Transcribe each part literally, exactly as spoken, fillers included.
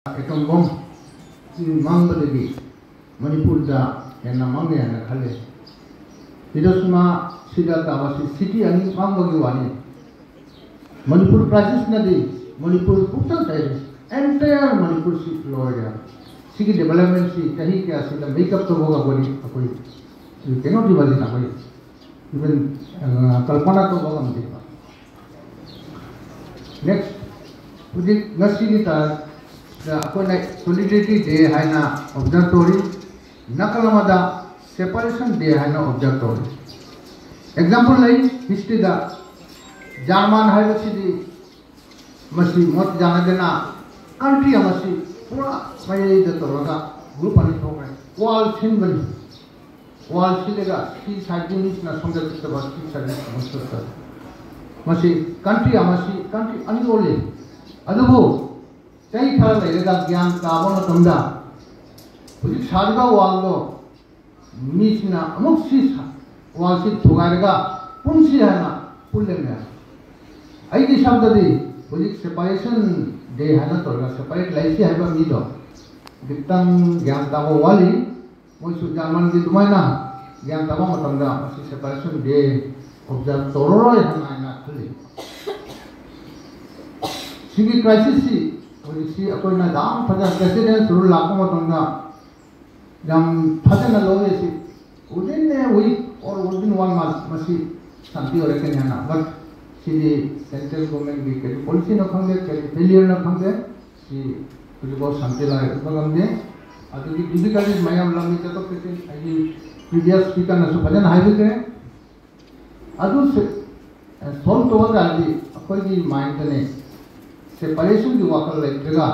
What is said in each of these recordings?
Atom bomb ꯁꯤ ꯃꯥꯡꯕꯗꯒꯤ ꯃꯅꯤꯄꯨꯔꯗ ꯍꯦꯟꯅ ꯃꯥꯡꯉꯦ ꯍꯥꯏꯅ ꯈꯜꯂꯤ꯫ ꯍꯤꯔꯣꯁꯤꯃꯥ ꯁꯤꯗ ꯇꯥꯕꯁꯤ ꯁꯤꯇꯤ ꯑꯅꯤ ꯃꯥꯡꯕꯒꯤ ꯋꯥꯅꯤ꯫ ꯃꯅꯤꯄꯨꯔ ꯀ꯭ꯔꯥꯏꯁꯤꯁꯅꯗꯤ ꯃꯅꯤꯄꯨꯔ ꯄꯨꯝꯆꯥꯏ ꯆꯥꯏꯔꯦ꯫ ꯑꯦꯟꯇꯥꯌꯔ ꯃꯅꯤꯄꯨꯔꯁꯤ ꯂꯣꯏꯔꯦ꯫ ꯁꯤꯒꯤ ꯗꯦꯕꯂꯞꯃꯦꯟꯁꯤ ꯆꯍꯤ ꯀꯌꯥꯁꯤꯗ ꯃꯦꯀꯞ ꯇꯧꯕ ꯉꯝꯒꯅꯤ ꯑꯩꯈꯣꯏ? ꯀꯩꯅꯣꯗꯤ ꯋꯥꯔꯤ ꯑꯩꯈꯣꯏ ꯏꯚꯟ ꯀꯜꯄꯅꯥ ꯇꯧꯕ ꯉꯝꯗꯦꯕ꯫ ꯅꯦꯛꯁ, ꯍꯧꯖꯤꯛ ꯉꯁꯤꯒꯤ ꯇꯥꯔꯤꯛꯇ ꯑꯩꯈꯣꯏꯅ ꯁꯣꯂꯤꯗꯔꯤꯇꯤ ꯗꯦ ꯍꯥꯏꯅ ꯑꯣꯕꯖꯥꯔꯕ ꯇꯧꯔꯤ, ꯅꯥꯀꯜ ꯑꯃꯗ ꯁꯦꯄꯔꯦꯁꯟ ꯗꯦ ꯍꯥꯏꯅ ꯑꯣꯕꯖꯥꯔꯕ ꯇꯧꯔꯤ꯫ ꯑꯦꯛꯖꯥꯝꯄꯜ ꯂꯩ ꯍꯤꯁꯇ꯭ꯔꯤꯗ, ꯖꯔꯃꯟ ꯍꯥꯏꯕꯁꯤꯗꯤ ꯃꯁꯤ ꯃꯣꯠ ꯌꯥꯅꯗꯅ ꯀꯟꯇ꯭ꯔꯤ ꯑꯃꯁꯤ ꯄꯨꯔꯥ ꯃꯌꯥꯏꯗ ꯇꯧꯔꯒ ꯒ꯭ꯔꯨꯞ ꯑꯅꯤ ꯊꯣꯛꯈ꯭ꯔꯦ꯫ ꯋꯥꯜ ꯁꯤꯟꯕꯅꯤ꯫ ꯋꯥꯜ ꯁꯤꯜꯂꯒ ꯁꯤ ꯁꯥꯏꯠꯀꯤ ꯃꯤꯁꯤꯅ ꯁꯣꯝꯗ ꯆꯠꯇꯕ, ꯁꯤ ꯁꯥꯏꯠꯀꯤ ꯁꯣꯝꯗ ꯆꯠꯇꯕ꯫ ꯃꯁꯤ ꯀꯟꯇ꯭ꯔꯤ ꯑꯃꯁꯤ ꯀꯟꯇ꯭ꯔꯤ ꯑꯅꯤ ꯑꯣꯜꯂꯤ꯫ ꯑꯗꯨꯕꯨ ꯆꯍꯤ ꯈꯔ ꯂꯩꯔꯒ ꯒ꯭ꯌꯥꯟ ꯇꯥꯕ ꯃꯇꯝꯗ ꯍꯧꯖꯤꯛ ꯁꯥꯔꯤꯕ ꯋꯥꯜꯗꯣ ꯃꯤꯁꯤꯅ ꯑꯃꯨꯛ ꯁꯤ ꯁꯥ-, ꯋꯥꯜꯁꯤ ꯊꯨꯒꯥꯏꯔꯒ ꯄꯨꯟꯁꯤ ꯍꯥꯏꯅ ꯄꯨꯜꯂꯦꯅꯦ꯫ ꯑꯩꯒꯤ ꯁꯝꯗꯗꯤ ꯍꯧꯖꯤꯛ ꯁꯦꯄꯔꯦꯁꯟ ꯗꯦ ꯍꯥꯏꯅ ꯇꯧꯔꯒ ꯁꯦꯄꯔꯦꯠ ꯂꯩꯁꯤ ꯍꯥꯏꯕ ꯃꯤꯗꯣ ꯈꯤꯇꯪ ꯒ꯭ꯌꯥꯟ ꯇꯥꯕ ꯋꯥꯠꯂꯤ꯫ ꯃꯣꯏꯁꯨ ꯖꯔꯃꯟꯒꯤ ꯑꯗꯨꯃꯥꯏꯅ ꯒ꯭ꯌꯥꯟ ꯇꯥꯕ ꯃꯇꯝꯗ ꯃꯁꯤ ꯁꯦꯄꯔꯦꯁꯟ ꯗꯦ ꯑꯣꯕꯖꯥꯔꯕ ꯇꯧꯔꯔꯣꯏ ꯍꯥꯏꯅ ꯑꯩꯅ ꯈꯜꯂꯤ꯫ ꯁꯤꯒꯤ ꯀ꯭ꯔꯥꯏꯁꯤꯁꯁꯤ ꯍꯧꯖꯤꯛꯁꯤ ꯑꯩꯈꯣꯏꯅ ꯌꯥꯝ ꯐꯖꯅ ꯄ꯭ꯔꯦꯁꯤꯗꯦꯟꯁ ꯔꯨꯜ ꯂꯥꯛꯄ ꯃꯇꯝꯗ ꯌꯥꯝ ꯐꯖꯅ ꯂꯧꯋꯦ꯫ ꯁꯤ within a week or within one month ꯃꯁꯤ ꯁꯥꯟꯇꯤ ꯑꯣꯏꯔꯛꯀꯅꯤ ꯍꯥꯏꯅ꯫ ꯕꯠ ꯁꯤꯗꯤ ꯁꯦꯟꯇ꯭ꯔꯦꯜ ꯒꯣꯔꯃꯦꯟꯒꯤ ꯀꯔꯤ ꯄꯣꯂꯤꯁꯤꯅꯣ ꯈꯪꯗꯦ, ꯀꯔꯤ ꯐꯦꯂꯤꯌꯔꯅꯣ ꯈꯪꯗꯦ, ꯁꯤ ꯍꯧꯖꯤꯛꯐꯥꯎ ꯁꯥꯟꯇꯤ ꯂꯥꯛꯄ ꯉꯝꯗꯦ꯫ ꯑꯗꯨꯒꯤ ꯗꯤꯐꯤꯀꯜꯇꯤꯁ ꯃꯌꯥꯝ ꯂꯝꯕꯤ ꯆꯠꯊꯣꯛ ꯆꯠꯁꯤꯟ ꯑꯩꯒꯤ ꯄ꯭ꯔꯤꯚꯤꯌꯁ ꯁ꯭ꯄꯤꯀꯔꯅꯁꯨ ꯐꯖꯅ ꯍꯥꯏꯕꯤꯈ꯭ꯔꯦ꯫ ꯑꯗꯨ ꯁꯣꯜꯕ ꯇꯧꯕ ꯇꯥꯔꯗꯤ ꯑꯩꯈꯣꯏꯒꯤ ꯃꯥꯏꯟꯗꯅꯦ ꯁꯦꯄꯔꯦꯁꯟꯒꯤ ꯋꯥꯈꯜ ꯂꯩꯇ꯭ꯔꯒ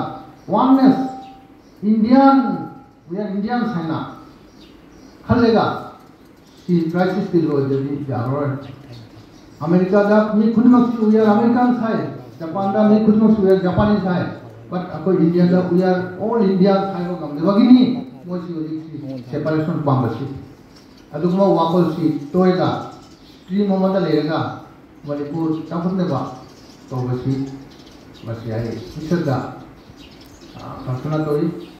oneness, Indian, we are Indians ꯍꯥꯏꯅ ꯈꯜꯂꯒ ꯁꯤ ꯀ꯭ꯔꯥꯏꯁꯤꯁꯇꯤ ꯂꯣꯏꯗ꯭ꯔꯗꯤ ꯌꯥꯔꯔꯣꯏ꯫ ꯑꯃꯦꯔꯤꯀꯥꯗ ꯃꯤ ꯈꯨꯗꯤꯡꯃꯛꯁꯤ we are Americans ꯍꯥꯏ, ꯖꯄꯥꯟꯗ ꯃꯤ ꯈꯨꯗꯤꯡꯃꯛꯁꯤ we are Japanese ꯍꯥꯏ, ꯕꯠ ꯑꯩꯈꯣꯏ ꯏꯟꯗꯤꯌꯥꯗ we are all Indians ꯍꯥꯏꯕ ꯉꯝꯗꯕꯒꯤꯅꯤ ꯃꯣꯏꯁꯤ ꯍꯧꯖꯤꯛꯁꯤ ꯁꯦꯄꯔꯦꯁꯟ ꯄꯥꯝꯕꯁꯤ꯫ ꯑꯗꯨꯒꯨꯝꯕ ꯋꯥꯈꯜꯁꯤ ꯇꯣꯏꯅ ꯁ꯭ꯇ꯭ꯔꯤꯝ ꯑꯃꯗ ꯂꯩꯔꯒ ꯃꯅꯤꯄꯨꯔ ꯆꯥꯎꯈꯠꯅꯕ ꯇꯧꯕꯁꯤ ꯃꯁꯤ ꯑꯩ ꯏꯁꯥꯗ, ꯑ, ꯄ꯭ꯔꯥꯔꯊꯅꯥ ꯇꯧꯏ꯫